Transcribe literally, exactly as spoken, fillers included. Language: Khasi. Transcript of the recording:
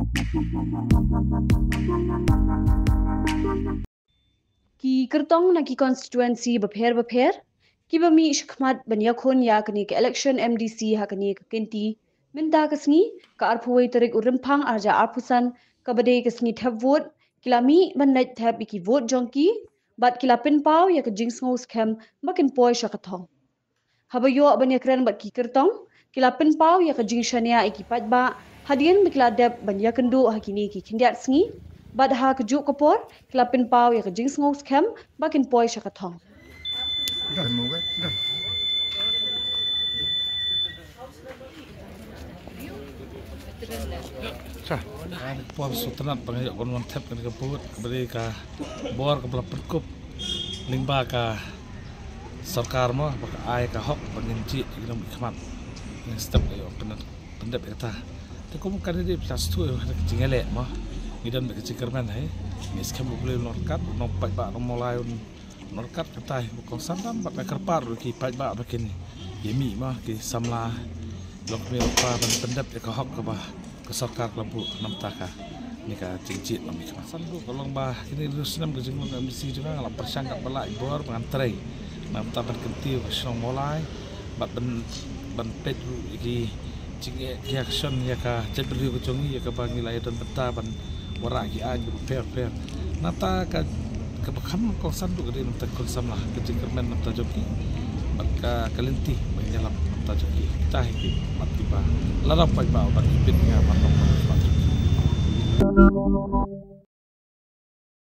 Ki kyrtong na ki constituency bapher bapher kiba mih shakhmat ban ïakhun ïa kane ka election M D C ha kane ka kynti mynta ka sngi, ka arphew wei tarik u Rymphang arhajar arphew san, kaba dei ka sngi thep vote, ki la mih ban leit thep ïa ki vote jong ki bad ki la pynpaw ïa ka jingsngew skhem ba kin poi sha ka thong. Haba ïoh ban ïakren bad ki kyrtong, ki la pynpaw ïa ka jingshaniah ïa ki paidbah hadien ba ki la dep ban ïakynduh ha kine ki khyndiat sngi bad ha kajuh ka por ki la pynpaw ïa ka jingsngew skhem ba kin poi sha ka thong. Sa, por sngewtynnat ba nga ïoh ban wan thep kane ka vote, kaba dei ka bor kaba la pynkup lyngba ka sorkar mo, ba ka ai ka hok ba ngin jied ïa ki nongmihkhmat. Ngin step ïa u pyndep, pyndep ïa kata. Te kum kane dei pla stu ïa ka jingïaleh mo. Ngi don bad ka jingkyrmen hi. Ngi skhem U Blei un ryngkat, u nongpaidbah nongmolai un ryngkat, kata hi ba kongsan tam bad nga kyrpad ruh ki paidbah ba kin ïa mih mo ki samla. Lok mi pa ban pyndep ïa ka hok kaba ka sorkar ka la buh namar kane ka jingjied nongmihkhmat. San buh ka long ba kine ki snem ka jinglong ka M D C jong nga, nga la pyrshang katba lah i bor ba ngan trei namar ban kyntiew ka shnong Mawlai bad ban, ban peit ruh ïa ki jingeh ki action ïa ka jaitbynriew ka jong ngi ïa kaba ngi la ïadon bynta ban wanrah ki aiñ kiba pher pher. Nangta ka, kaba kham kongsan ruh ka dei namar ka khun samla, ka jingkyrmen namar jong ki bad ka, ka lynti ba ngi ïalap namar jong ki. Kita hi ki mat kiba la dang paidbah ban ïa peit ïa ka mat namar jong ki.